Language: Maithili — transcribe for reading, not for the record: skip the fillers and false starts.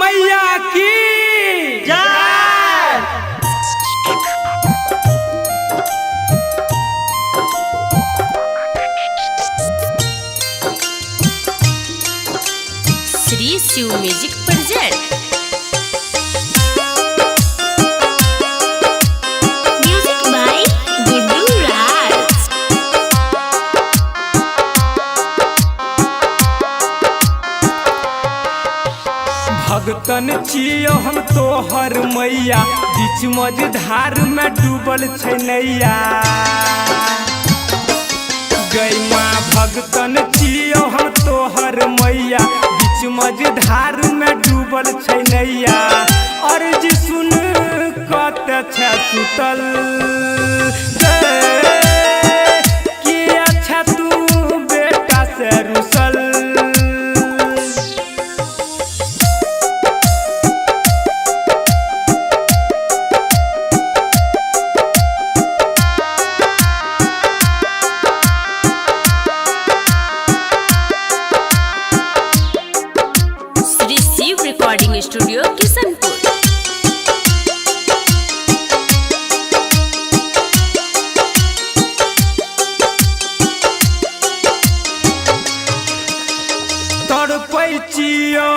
मैया की जय। Shri Shiv music present. Music by Guddu Raj. भगतन छियो हम तोहर मैया, बीच मझधार में डूबल छै नैया। गै माँ भगतन छियो हम तोहर मैया, बीच मझधार में डूबल छै नैया। अर्जी सुन कत छै सुतल गै, किया छै तू बेटा से रुसल। Shri Shiv recording studio Kishanpur. तड़पै छियो